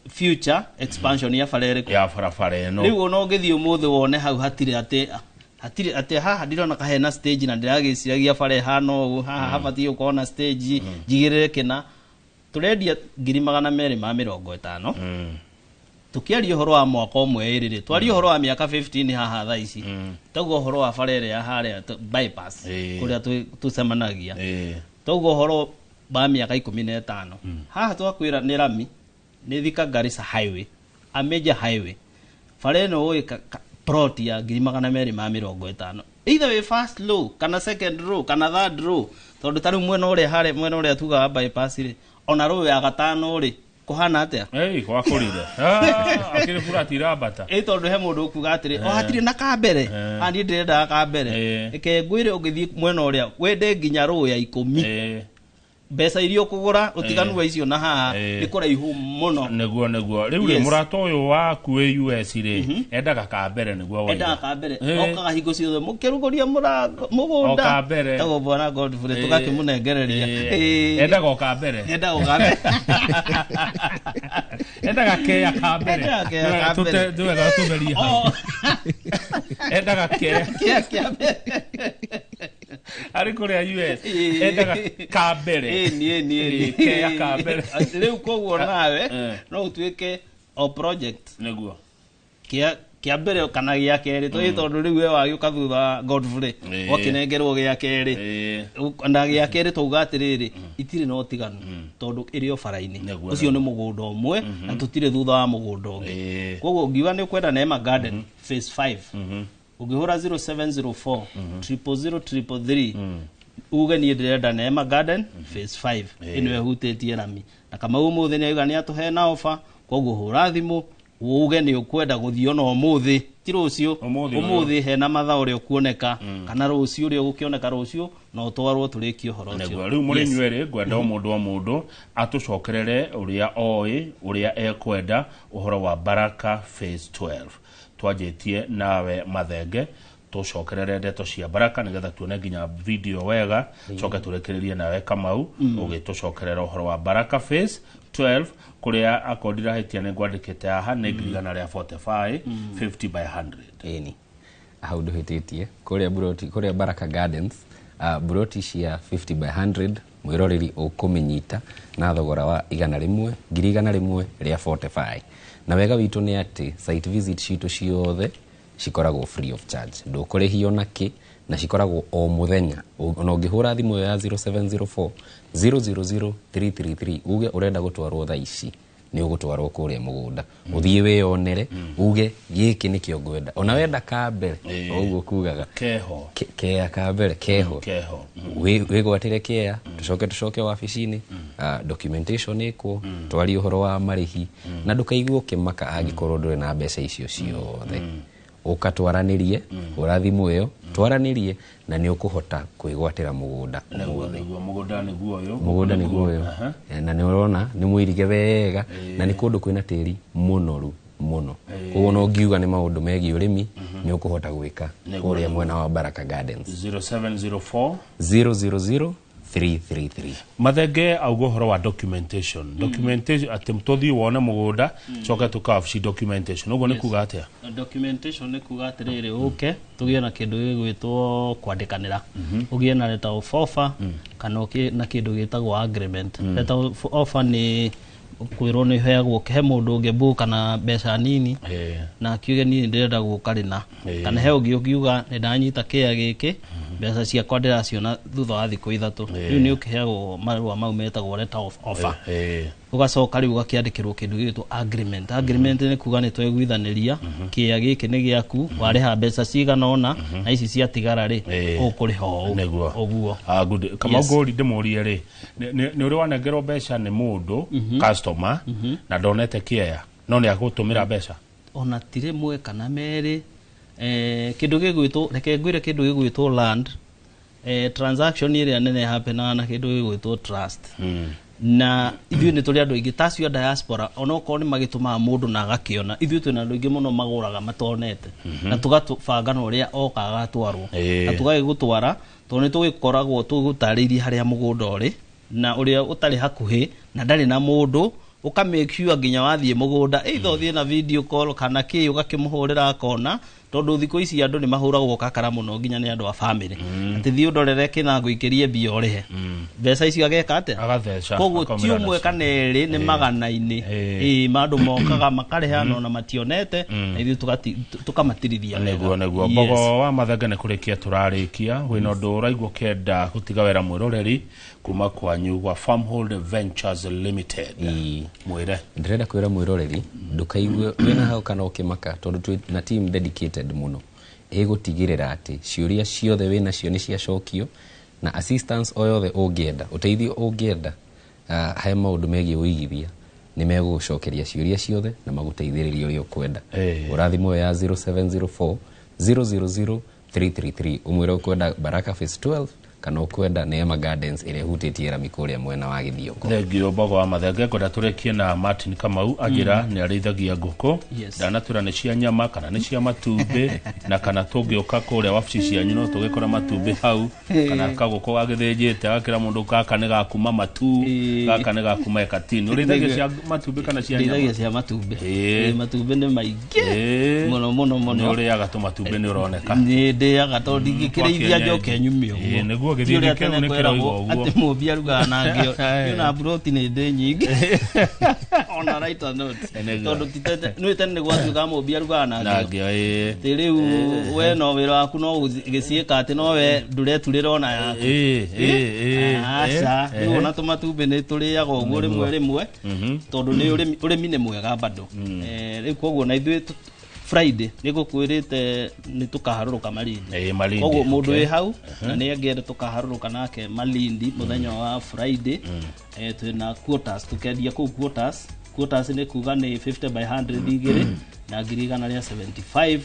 Speaker 3: future expansion ya bara ĩrĩkũ?
Speaker 1: Ya barabara ĩno.
Speaker 3: Rĩu ona ũngĩthiĩ ũmũthĩ wone hau hatirĩ atĩ hatirĩ atĩ haha ndirona kahena stage, na ndĩragĩciragia bara ĩhana ũũ, haha habatiĩ gũkorwo na stage njigĩrĩre kĩna. Tũrendia 250,000. Tukiaria ũhoro wa mwaka ũmwe ĩrĩ rĩ, twarie ũhoro wa mĩaka 15 haha thaa ici, toguo ũhoro wa bara ĩrĩa ya harĩa bypass kũrĩa tũcemanagia, toguo ũhoro wa mĩaka 15 haha twakwĩra nĩ rami, nĩ Thika Garissa highway, a major highway. Bara ĩno ũĩ plot ya 250,000, either wĩ first row kana second row kana third row, tondũ ta rĩu mwena ũrĩa harĩa mwena ũrĩa tugaga bypass rĩ, ona row ya gatano rĩ, kũhana atĩa?
Speaker 1: Ei, gwakũrire. Akĩrĩ burati irambata.
Speaker 3: Ĩ tondũ he mũndũ ũkuga atĩrĩ, o hatirĩ na kambere, a niĩ ndĩrendaga kambere. Reke ngwĩre, ũngĩthiĩ mwena ũrĩa wende nginya row ya 10, mbeca iria ũkũgũra, ũtiganu wa icio na haha nĩ kũraihu mũno.
Speaker 1: Nĩguo rĩu rĩ, mũrata ũyũ waku wĩ US rĩ, endaga ka mbere nĩguo woiga.
Speaker 3: Endaga kambere. Okaga hingo ciothe mũkĩrugũria mũrango
Speaker 1: O
Speaker 3: mũgũnda
Speaker 1: kambere.
Speaker 3: Tagwo bwana Godfrey, tũgakĩmũnengereria.
Speaker 1: Endaga o ka mbere.
Speaker 3: Endaga o kambere.
Speaker 1: Endaga keya ka mbere.
Speaker 3: Endaga keya ka mbere.
Speaker 1: Nĩ wega tũmerie hau. Endaga keya.
Speaker 3: Kĩa kĩa mbere.
Speaker 1: Arĩ kũrĩa US endaga ka mbere.
Speaker 3: Ĩni ĩni ĩni.
Speaker 1: Keya ka mbere.
Speaker 3: Rĩu koguo nawe no ũtuĩke o project kĩa kĩa mbere kana gĩa kerĩ tondũ tondũ rĩu we wagĩũka thutha wa Godfrey, wakĩnengerwo gĩa kerĩ. Na gĩa kerĩ twauga atĩrĩrĩ, itirĩ na ũtiganu tondũ ĩrĩ o bara-inĩ. Ũcio nĩ mũgũnda ũmwe na tũtirĩ thutha wa mũgũnda ũngĩ. Koguo ũngiuga nĩ ũkwenda Neema Garden Phase 5, ũngĩhũra 0704 000 333 uge niĩ ndĩrenda Neema Garden Phase 5 ĩno ĩhutĩtie rami, na Kamau ũmũthĩ nĩ auga nĩ atũhe na ofa. Koguo hũra thimũ uge nĩ ũkwenda gũthiĩ ona ũmũthĩ, ti rũciũ.
Speaker 1: Ũmũthĩ.
Speaker 3: Ũmũthĩ hena mathaa ũrĩa ũkuoneka kana rũciũ ũrĩa ũgũkĩoneka rũciũ, na ũtwarwo tũrĩkie ũhoro ũcio.
Speaker 1: Nĩguo rĩu mũrĩ inyuerĩ ngwenda o mũndũ o mũndũ atũcokerere ũrĩa oĩ, ũrĩa ekwenda ũhoro wa Baraka Phase 12. Twanjĩtie nawe Mathenge, tũcokerere ndeto cia Baraka nĩgetha tuone nginya video wega, coke tũrĩkĩrĩrie nawe Kamau ũgĩtũcokerera ũhoro wa Baraka Phase 12 kũrĩa akorwo ndirahĩtia nĩ ngwandĩkĩte haha nĩ 145,000, 50 by 100.
Speaker 2: Ĩni, hau ndũhĩtĩtie. Kũrĩa buroti kũrĩa Baraka Gardens, buroti cia 50 by 100, mwĩroreri ũkũmĩnyita na thogora wa 145,000. Na wega witũ nĩ atĩ site visit citũ ciothe cikoragwo free of charge, ndũkũrĩhio na kĩ, na cikoragwo o mũthenya. Ona ũngĩhũra thimũ ĩyo ya 0704 000 333 uge ũrenda gũtwarwo thaa ici, nĩ ũgũtwarwo kũrĩa mũgũnda, ũthiĩ wĩyonere, uge gĩkĩ nĩkĩo ngwenda, ona wenda ka mbere o ũguo kugaga.
Speaker 1: Keho.
Speaker 2: Kea ka mbere keho.
Speaker 1: Keho.
Speaker 2: Wĩgwatĩre kea, tũcoke wabici-inĩ, documentation ĩkwo, twarie ũhoro wa marĩhi, na ndũkaigue ũkĩmaka angĩkorwo ndũrĩ na mbeca icio ciothe. Ũka twaranĩrie, hũra thimũ ĩyo. Twaranĩrie na nĩ ũkũhota kwĩgwatĩra mũgũnda.
Speaker 1: Mũgũnda nĩguo ũyũ.
Speaker 2: Mũgũnda nĩguo ũyũ. Na nĩ ũrona nĩ mũirige wega na nĩ kũndũ kwĩna tĩri mũnoru mũno. Koguo no ngiuga nĩ maũndũ megiĩ ũrĩmi nĩ ũkũhota gwĩka kũrĩa mwena wa Baraka Gardens.
Speaker 1: 0704
Speaker 2: 000 333.
Speaker 1: Mathenge auga ũhoro wa documentation. Documentation atĩ tũthiĩ wone mũgũnda coke tũkawabici documentation. Ũguo nĩ kuga atĩa?
Speaker 3: Documentation nĩ kuga atĩrĩrĩ, ũke tũgĩe na kĩndũ gĩgwĩtwo kwandĩkanĩra, ũgĩe na letter of offer kana ũgĩe na kĩndũ gĩtagwo agreement. Letter of offer nĩ kwĩrwo nĩ heagwo he mũndũ ũngĩ book na mbeca nini na akiuge niĩ ndĩrenda gũka rĩna, kana he ũngĩ ũngiuga nĩ ndanyita kĩea gĩkĩ, mbeca ciakwa ndĩraciona thutha wa thikũ 3. Rĩu nĩ ũkĩheagwo marũa mau metagwo letter of offer. Ũgacoka rĩu ũgakĩandĩkĩrwo kĩndũ gĩgwĩtwo agreement. Agreement nĩ kuga nĩ twaiguithanĩria kĩea gĩkĩ nĩ gĩaku, warĩha mbeca cigana ũna na ici ciatigara rĩ ũkũrĩha ũũ ũguo.
Speaker 1: Good. Kamau Ngũri ndĩmũrie rĩ, nĩ ũrĩ wanengerwo mbeca nĩ mũndũ customer na ndonete kĩea no nĩ agũtũmĩra mbeca?
Speaker 3: Ona ti rĩmwe kana merĩ. Kĩndũ gĩgwĩtwo, reke ngwĩre kĩndũ gĩgwĩtwo land transaction ĩrĩa nene happenaga na kĩndũ gĩgwĩtwo trust. Na ithuĩ nĩ tũrĩ andũ aingĩ ta acio a diaspora, onokorwo nĩ magĩtũmaga mũndũ na agakĩona, ithuĩ twĩna andũ aingĩ mũno magũraga matonete na tũgatũbanga na ũrĩa oka agatwarwo na tũgagĩgũtwara tondũ nĩ tũgĩkoragwo tũgũtarĩirie harĩa mũgũnda ũrĩ na ũrĩa ũtarĩ hakuhĩ na ndarĩ na mũndũ, ũka make sure nginya wathiĩ mũgũnda either ũthiĩ na video call kana kĩ ũgakĩmũhũrĩra akona, tondũ thikũ ici andũ nĩ mahũragwo kakara mũno nginya nĩ andũ a family atĩ thiĩ ũndorere kĩna ngũikĩrie mbia ũrĩhe mbeca icio ageka atĩa?
Speaker 1: Agatheca.
Speaker 3: Koguo ti ũmwe kana erĩ, nĩ magana-inĩ ĩ mandũ mokaga makarĩha no na mationete na ithuĩ tũkamatirithia
Speaker 1: wega. Nĩguo nĩguo. Mbogo wa Mathenge nĩ kũrĩkia tũrarĩkia, wĩna ũndũ ũraigua ũkĩenda gũtiga wĩra mwĩroreri kuma kwanyu gwa Farmhold Ventures Limited? Mwĩre.
Speaker 2: Ndĩrenda kwĩra mwĩroreri ndũkaigue wĩna hau kana ũkĩmaka, tondũ twĩ na team dedicated mũno ĩgũtigĩrĩra atĩ ciũria ciothe wĩna cio nĩ ciacokio na assistance o yothe ũngĩenda, ũteithio ũngĩenda he maũndũ megiĩ ũigithia nĩ megũgũcokeria ciũria ciothe na magũteithĩrĩrie ũrĩa ũkwenda. Hũra thimũ ĩyo ya 0704 000 333 ũmwĩre ũkwenda Baraka Phase 12 kana ũkwenda Neema Gardens ĩrĩa ĩhutĩtie rami kũrĩa mwena wa Gĩthioko.
Speaker 1: Thengio Mbogo wa Mathenge. Ngwenda tũrĩkie na Martin Kamau anjĩra nĩ arĩithagia ngũkũ. Ndanatwĩra nĩ cia nyama kana nĩ cia matumbĩ, na kana tũngĩũka kũrĩa wabici cianyu no tũgĩkora matumbĩ hau kana kagũkũ gagĩthĩnjĩte agakĩra mũndũ gaka nĩ gakuma matu, gaka nĩ gakuma ekatini. Ũrĩithagia cia matumbĩ kana cia nyama?
Speaker 3: Ndĩithagia cia matumbĩ. Matumbĩ nĩ maingĩ mũno mũno mũno.
Speaker 1: Nĩ ũrĩaga tũmatumbĩ nĩ ũroneka.
Speaker 3: Nĩ ndĩaga tondũ ndingĩkĩrĩithia njoke nyume ũguo.
Speaker 1: Nĩguo gĩthiĩ kĩu nĩ kĩroiga ũguo
Speaker 3: atĩ mũmbi arugaga na ngĩo. Niĩ na broti nĩ ndĩ nyingĩ ona writer note, tondũ nĩ tene gwatuĩkaga mũmbi arugaga na
Speaker 1: ngĩo.
Speaker 3: Atĩ rĩu we no wĩra waku no gũciĩka atĩ no we ndũreturĩra ona yaku. Aca, rĩu ona tũmatumbĩ nĩ tũrĩaga ũguo rĩmwe rĩmwe tondũ nĩ ũrĩmi nĩ mwega bado. Rĩu koguo na ithuĩ Friday nĩ ngũkwĩrĩte nĩ tũkaharũrũka Malindi. Koguo mũndũ wĩ hau na nĩ angĩenda tũkaharũrũka nake Malindi mũthenya wa Friday. Twĩna quotas tũkendia kũu quotas. Quotas nĩ kuga nĩ 50 by 100 igĩrĩ na 175,000,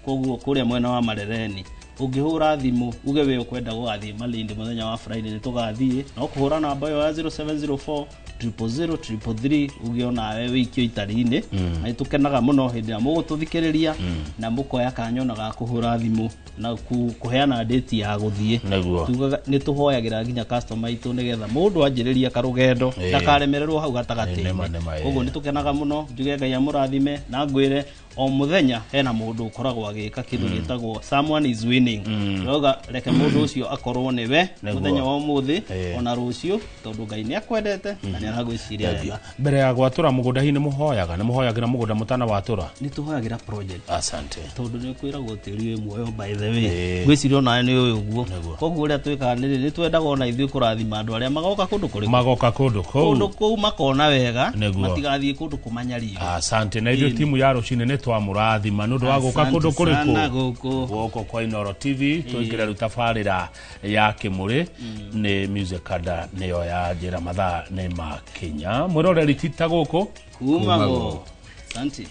Speaker 3: koguo kũrĩa mwena wa Marereni ũngĩhũra thimũ uge we ũkwenda gũgathiĩ Malindi mũthenya wa Friday nĩ tũgathiĩ, no kũhũra namba ĩyo ya 0704 000 333 uge onawe wĩikio itari-inĩ. Na nĩ tũkenaga mũno hĩndĩ ĩrĩa mũgũtũthikĩrĩria na mũkoya kanya ona ga kũhũra thimũ na kũheana date ya gũthiĩ. Tugaga nĩ tũhoyagĩra nginya customer aitũ nĩgetha mũndũ anjĩrĩria karũgendo ndakaremererwo hau gatagatĩ-inĩ. Koguo nĩ tũkenaga mũno, njuge Ngai amũrathime na ngwĩre o mũthenya hena mũndũ ũkoragwo agĩka kĩndũ gĩtagwo someone is winning. Rauga reke mũndũ ũcio akorwo nĩwe mũthenya wa ũmũthĩ ona rũciũ, tondũ Ngai nĩ akwendete na nĩ aragwĩciria wega.
Speaker 1: Mbere ya gwatũra mũgũnda hihi nĩ mũhoyaga, nĩ mũhoyagĩra mũgũnda mũtanawatũra?
Speaker 3: Nĩ tũhoyagĩra project.
Speaker 1: Asante.
Speaker 3: Tondũ nĩ kwĩragwo tĩri wĩ muoyo, by the way ngwĩciria onawe nĩ ũĩ ũguo. Koguo ũrĩa twĩkaga nĩ twendaga ona ithuĩ kũrathima andũ arĩa magoka kũndũ kũrĩkũ,
Speaker 1: magoka kũndũ kũu,
Speaker 3: kũndũ kũu makona wega, matigathiĩ kũndũ kũmanyarire.
Speaker 1: Asante. Na ithuĩ timu ya rũcinĩ nĩ twamũrathima nĩ ũndũ wa gũka kũndũ kũrĩkũ, gũkũ kwa Inooro TV. Tũingĩre rĩu tabarĩra ya Kĩmũrĩ nĩ Music Kada nĩyo ya njĩra mathaa nĩ makinya. Mwĩroreri ti ta gũkũ
Speaker 3: kuma go. Asante.